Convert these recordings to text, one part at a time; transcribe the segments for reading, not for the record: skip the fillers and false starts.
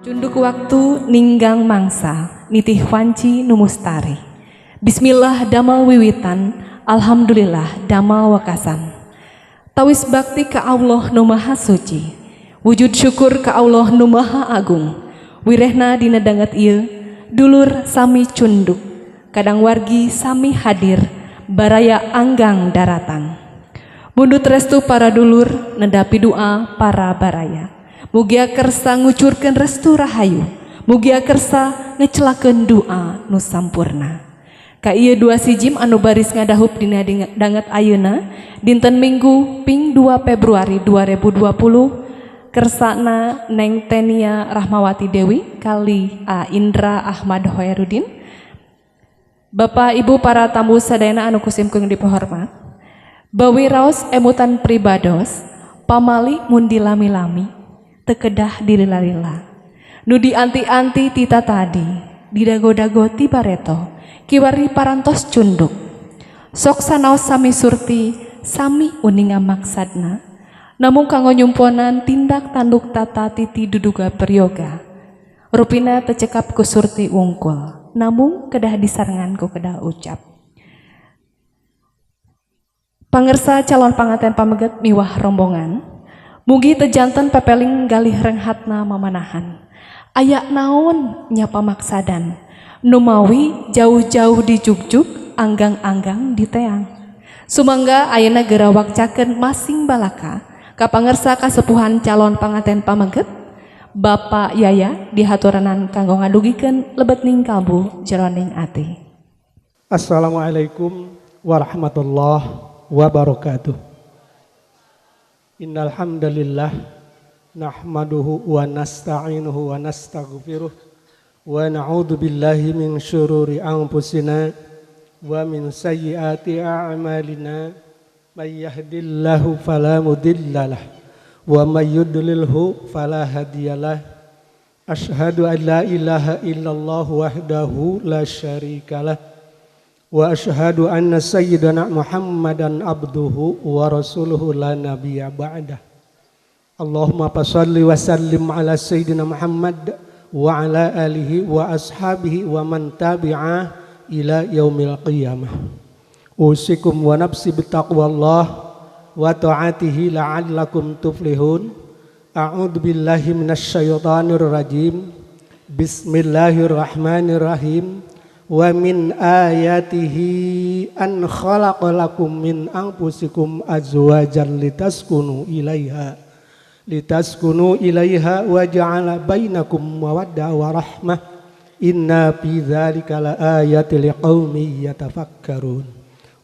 Cunduk waktu ninggang mangsa, nitih wanci nu mustari. Bismillah damal wiwitan, alhamdulillah damal wekasan. Tawis bakti ka Allah nu Maha Suci. Wujud syukur ka Allah nu Maha Agung. Wirehna dina danget ieu, dulur sami cunduk. Kadang wargi sami hadir, baraya anggang daratang. Mundut restu para dulur, nedapi doa para baraya. Mugia kersa ngucurkeun restu rahayu. Mugia kersa ngecelakeun doa nu sampurna. Ka ieu dua sijim anu baris ngadahup dina danget ayeuna dinten Minggu ping 2 Februari 2020, kersana Neng Tenia Rahmawati Dewi kali A Indra Ahmad Hoerudin. Bapak Ibu para tamu sadayana anu ku simkuring dipihormat. Bawi raos emutan pribados, pamali mun dilami-lami teu kedah dilila-lila. Nu dianti-anti tita tadi, didago-dago ti bareto, kiwari parantos cunduk. Sok sanaos sami surti, sami uninga maksadna. Namung kanggo nyumponan tindak tanduk tata titi duduga peryoga. Rupina teu cekap ku surti wungkul, namung kedah disarengan ku kedah ucap. Pangersa calon panganten pameget miwah rombongan, mugi teu janten pepeling galih renghatna mamanahan. Aya naon nya pamaksadan, numawi jauh-jauh dijugjug, anggang-anggang diteang. Sumangga ayeuna geura wakcakeun masing balaka ka pangersa kasepuhan calon panganten pameget, Bapak Yaya, dihaturanan kanggo ngadugikeun lebetning kalbu jeroning ati. Assalamualaikum warahmatullahi wabarakatuh. Innal hamdalillah nahmaduhu wa nasta'inuhu wa nastaghfiruh wa na'udzu billahi min syururi anfusina wa min sayyiati a'malina, may yahdihillahu fala mudhillalah wa may yudlilhu fala hadiyalah. Asyhadu an la ilaha illallah wahdahu la syarikalah wa asyhadu anna sayyidana Muhammadan abduhu wa rasuluhu la nabiyya ba'dah. Allahumma salli wa sallim ala sayyidina Muhammad wa ala alihi wa ashabihi wa man tabi'ah ila yaumil qiyamah. Usikum wa nafsi bitaqwallah wa ta'atihi la'allakum tuflihun. A'udzu billahi minasyaitonir rajim. Bismillahirrahmanirrahim. Wa min ayatihi an khalaqalakum min anfusikum azwajan litaskunu ilaiha wa ja'ala bainakum mawaddah wa rahmah, inna fi dzalika laayatil liqaumin yatafakkarun.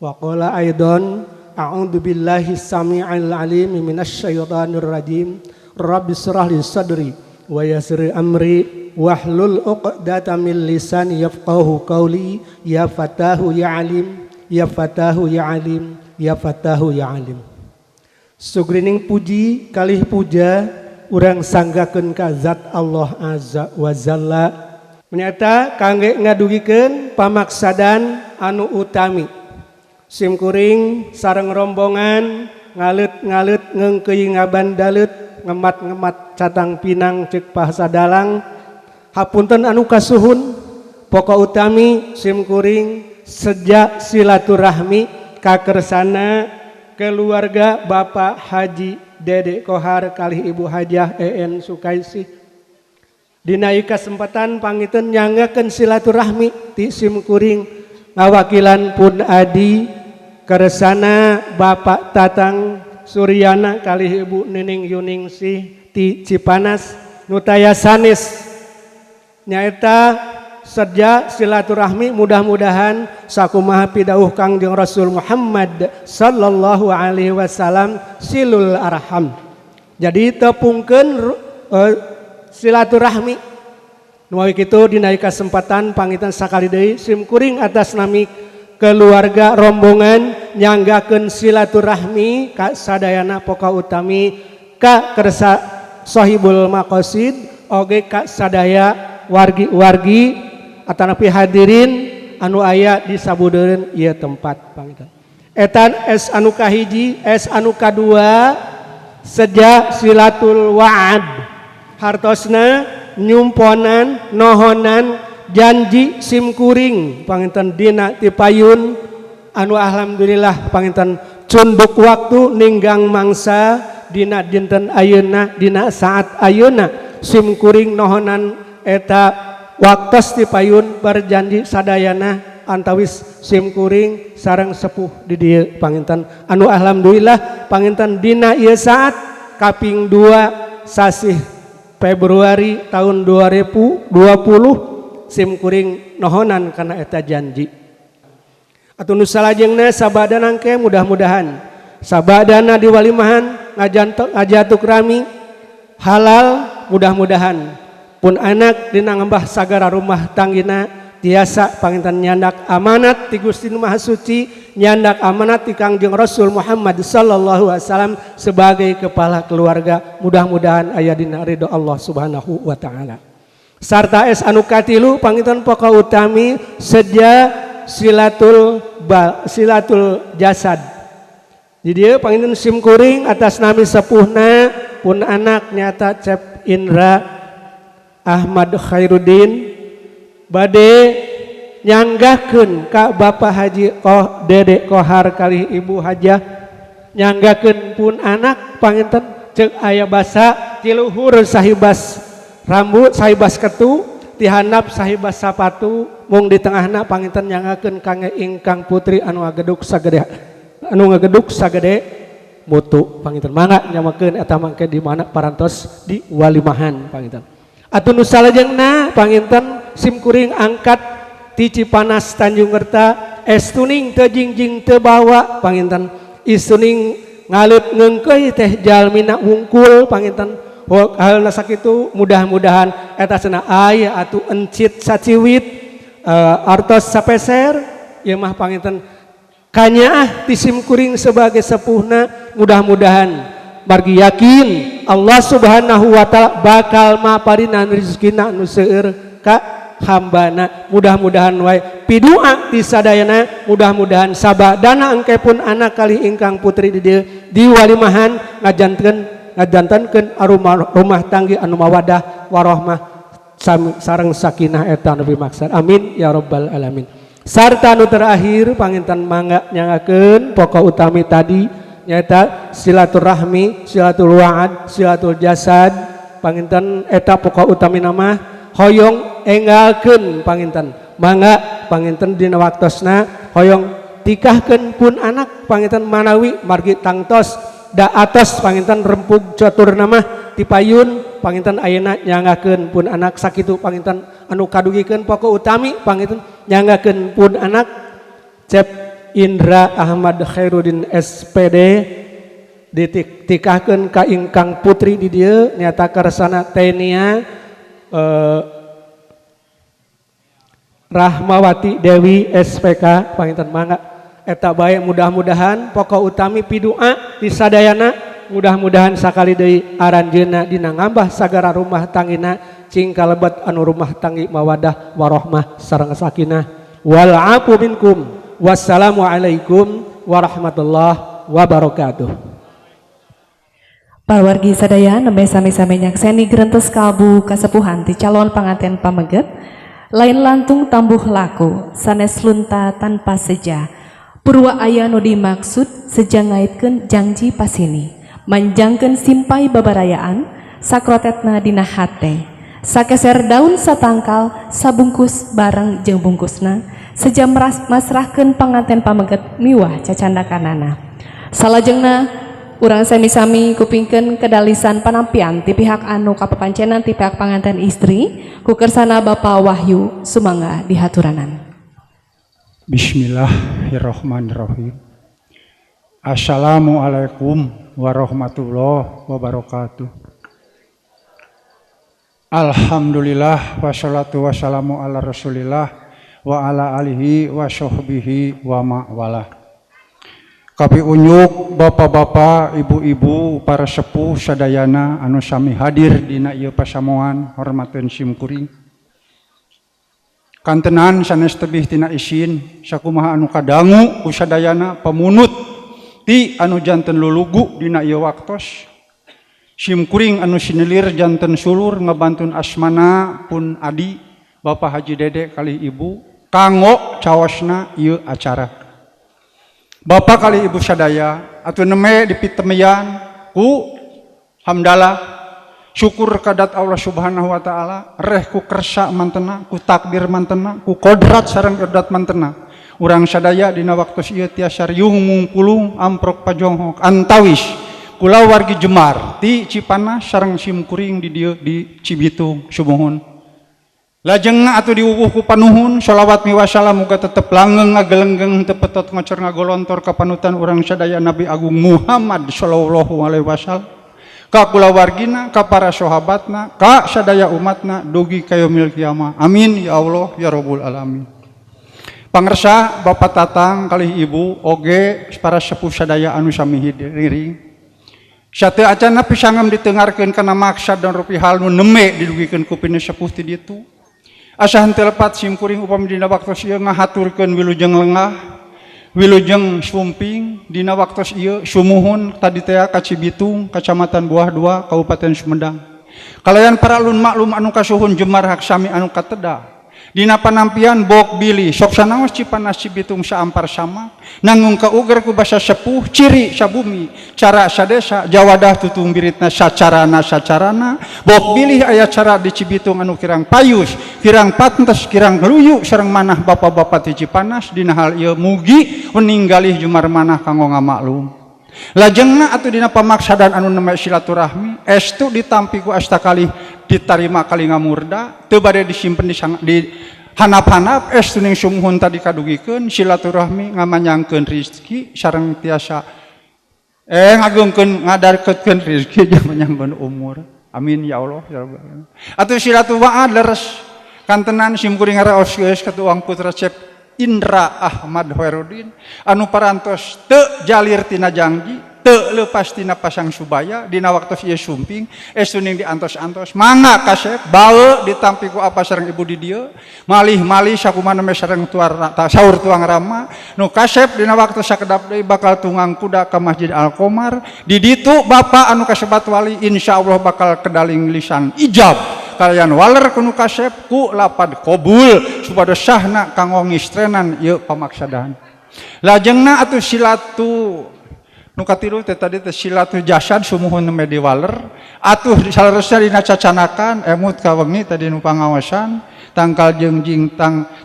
Wa qala aidan, a'udzu billahi samii'il alim minasy syaithanir rajim. Rabbi israh li sadri wa yassir amri wahlul 'uqdatam min lisani yafqahu qawli. Ya fatahu ya alim, ya fatahu ya alim, ya fatahu ya alim. Sugrining puji kalih puja urang sanggakeun ka zat Allah Azza wa Jalla. Menyata kangge ngadugikeun pamaksadan anu utami, simkuring sareng rombongan ngalet-ngalet ngeungkeuy ngabandalet ngemat-ngemat catang pinang cek bahasa dalang. Hapunten anu kasuhun, pokok utami simkuring sejak silaturahmi kakersana keluarga Bapak Haji Dede Kohar kalih Ibu Hajah En Sukaisih. Dina kesempatan pangiten nyanggakeun silaturahmi ti simkuring ngawakilan pun adi kersana Bapak Tatang Suryana kalih Ibu Nining Yuningsih ti Cipanas nutaya sanes, nyaeta seja silaturahmi. Mudah-mudahan sakumaha pidauh Kangjeng Rasul Muhammad sallallahu alaihi wasallam, silul arham. Jadi tepungkeun silaturahmi. Nu kitu, dina kesempatan pangitan sakali deui simkuring atas nami keluarga rombongan nyanggakeun silaturahmi ka sadayana, pokok utami ka kersa sahibul maqasid, oge ka sadaya wargi-wargi atanapi hadirin anu aya di sabudeureun ieu tempat pangitan. Etan S anu kahiji. S anu kadua, sejak silatul wa'ad, hartosna nyumponan nohonan janji simkuring panginten dina tipayun anu alhamdulillah panginten cunduk waktu ninggang mangsa dina dinten ayeuna dina saat ayeuna simkuring nohonan eta waktos tipayun berjanji sadayana antawis simkuring sareng sepuh di dieu panginten anu alhamdulillah panginten dina ieu saat kaping 2 sasih Februari tahun 2020 simkuring nohonan kana eta janji. Atuh nu salajengna sabadana engke mudah-mudahan sabadana di walimahan ngajatuk rami halal, mudah-mudahan pun anak dina ngembah sagara rumah tanggina tiasa panginten nyandak amanat ti Gusti Nu Maha Suci, nyandak amanat ti Kangjeng Rasul Muhammad sallallahu alaihi wasallam sebagai kepala keluarga, mudah-mudahan aya dina ridho Allah Subhanahu wa taala. Sarta es anu katilu panginten pokok utami seja silatul bal, silatul jasad. Di dieu panginten simkuring atas nami sepuhna pun anak nyata Cep Indra Ahmad Khairuddin bade nyanggahkeun ka Bapak Haji Koh Dede Kohar kalih Ibu Hajah, nyanggakeun pun anak panginten ceuk aya basa tiluhur sahibas rambut sahibas ketu tihandap sahibas sapatu mung di tengahna panginten nyanggakeun kangge ingkang putri anu ngageduk sagede anu ngageduk sagede mutu panginten mangga nyamakeun eta mangke di mana parantos di walimahan panginten. Atuh nu salajengna panginten simkuring angkat ti Cipanas Tanjung Kerta estuning teu jingjing teu bawa panginten istuning ngalut ngeungkeuy teh jalmina wungkul panginten halna sakitu mudah-mudahan eta cenah aya atuh encit saciwit artos sapeser ieu mah panginten kanyaah ti simkuring sebagai sepuhna, mudah-mudahan margi yakin Allah Subhanahu wa taala bakal maparinan rezekina nu seueur ka hambana, mudah-mudahan wae pidua ti sadayana, mudah-mudahan sabadana engke pun anak kali ingkang putri di dieu di walimahan ngajantenkeun rumah tanggi anu mawadah warahmah sareng sakinah eta nu maksad, amin ya rabbal alamin. Sarta nu terakhir panginten mangga nyangakeun pokok utami tadi nyaeta silaturahmi, silatul wa'ad, silatul jasad panginten eta pokok utami nama hoyong enggalkeun panginten mangga panginten dina waktosna hoyong tikahkeun pun anak panginten manawi margi tangtos da atos panginten rempug catur nama tipayun panginten ayeuna nyanggakeun pun anak sakitu panginten anu kadugikeun pokok utami panginten nyanggakeun pun anak Cep Indra Ahmad Khairuddin SPD ditikahkeun ka ingkang putri di dieu nyata kersana Tenia Rahmawati Dewi SPK panginten mangga eta bae mudah-mudahan pokok utami pidua di sadayana mudah-mudahan sakali deui aranjeunna dina ngambah sagara rumah tangina cing kalebet anu rumah tanggi mawadah warohmah sareng sakinah wal afu minkum. Wassalamualaikum warahmatullahi wabarakatuh. Pawargi sadaya nembe sami-sami nyakseni grentes kalbu kasepuhan ti calon panganten pameget lain lantung tambuh laku sanes lunta tanpa seja purwa aya nu dimaksud seja ngaitkeun janji pasini manjangkeun simpai babarayaan sakrotetna dina hate sakeser daun satangkal sabungkus bareng jeung bungkusna seja masrahkeun panganten pameget miwah cacandakanana. Salajengna urang sami-sami kupingkeun kedalisan panampian ti pihak anu kapapancenan ti pihak panganten istri ku kersana Bapak Wahyu sumangga dihaturanan. Bismillahirrahmanirrahim. Assalamualaikum warahmatullahi wabarakatuh. Alhamdulillah wassalatu wassalamu ala rasulillah wa ala alihi wa sahbihi wa ma'walah. Kapi unyuk bapak-bapak, ibu-ibu, para sepuh sadayana anu sami hadir dina ieu pasamuan hormateun simkuring. Kantenan sanes tebih tina isin sakumaha anu kadangu ku sadayana pamunut ti anu janten lulugu dina ieu waktos. Simkuring anu sinelir janten sulur ngabantun asmana pun adi Bapak Haji Dede kali Ibu kanggo cawasna ieu acara. Bapak kali Ibu sadaya atuh neme dipitemeyan ku hamdalah syukur kadat Allah Subhanahu wa taala reh ku kersa mantena ku takdir mantena ku kodrat sareng irdat mantena. Urang sadaya dina waktu ieu tiasa riung mungpulung amprok pajonghok antawis kulawargi Jemar ti Cipanas sareng simkuring di dieu di Cibitung sumuhun. Lajengna atuh diwuwuh ku panuhun sholawat miwasalam muga tetep langgeng ngagelenggeng teu petot ngocor ngagolontor ka panutan urang sadaya Nabi Agung Muhammad sallallahu alaihi wasallam ka kulawargina ka para sahabatna ka sadaya umatna dugi ka yaumil kiamah. Amin ya Allah ya rabbul alamin. Pangersa Bapak Tatang kalih Ibu oge para sepuh sadaya anu sami hidring. Sateu acana pisangem ditengarkeun kana maksad dan rupi hal nu neme didugikeun ku pinu sepuh ti ditu. Asa henteu lepat simkuring upami dina waktos ieu ngahaturkeun wilujeng lengah, wilujeng sumping dina waktos ieu sumuhun tadi teh ka Cibitung, Kacamatan Buah Dua, Kabupaten Sumedang. Kalayan para alun maklum anu kasuhun Jemar haksami anu kateda. Dina panampian bok bilih sok sanaos Cipanas Cibitung saampar sama nanggung kauger ku basa sepuh ciri sabumi cara sadesa jawadah tutung biritna sacarana sacarana bok bilih aya cara di Cibitung anu kirang payus kirang pantes kirang luyu sareng manah bapak-bapak ti Cipanas dina hal ieu mugi meninggalih jumar manah kanggo ngamaklum. Lajengna atuh dina pamaksadan anu neme silaturahmi estu ditampi ku asta kalih ditarima kali ngamurda teu bade disimpen di hanap-hanap estu ning sumuhun tadi kadugikeun silaturahmi ngamanyangkeun rezeki sareng tiasa ngagungkeun ngadarkeutkeun rezeki jeung manyangkeun umur. Amin ya Allah ya rabbal alamin. Atuh silaturahmi leres kantenan simkuring ngaraos geus katuang putra Cep Indra Ahmad Hoerudin anu parantos teu jalir tina jangji teu leupas tina pasang subaya dina waktos ieu sumping estu ning diantos-antos mangga kasep bae ditampi ku apa sareng ibu di dieu malih-malih sakumaha me sareng tuar saur tuang rama nu kasep dina waktu sakedap deui bakal tunggang kuda ka Masjid Al-Qomar di ditu bapa anu kasebat wali insyaallah bakal kedaling lisan ijab kalian waler kunu kasep ku lapad kobul supados sahna kanggo ngistrenan ieu pamaksadan. Lajengna atuh silatu nu katilu teh tadi teh silatu jasad sumuhun nu di waler atuh saleresna dina cacanakan emut ka wengi tadi nu pangaosan tangkal jengjing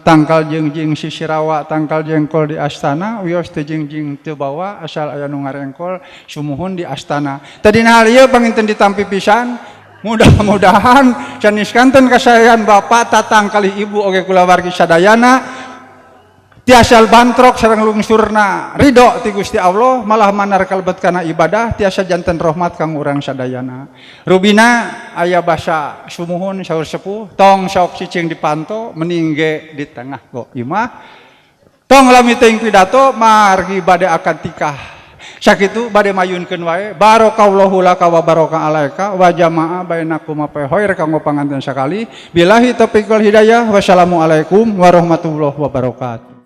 tangkal jengjing sisirawa tangkal jengkol di astana wios teu jengjing teu bawa asal aya nu ngarengkol sumuhun di astana. Tadi hal ieu panginten ditampi pisan. Mudah-mudahan sanes kanten kasayan Bapak Tatang kali Ibu oge kulawargi sadayana tiasa bantrok sareng lungsurna ridho ti Gusti Allah malah manar kalebet kana ibadah tiasa janten rahmat kang urang sadayana. Rubina aya basa sumuhun saur sepuh tong sok cicing di panto meningge di tengah go imah tong lami teuing pidato margi bade akad tikah. Sakitu bade mayunkeun wae barakallahu laka wa baraka alaika wa jama'a bainakum fa khair kanggo panganten sakali billahi taufiq wal hidayah wassalamualaikum warahmatullahi wabarakatuh.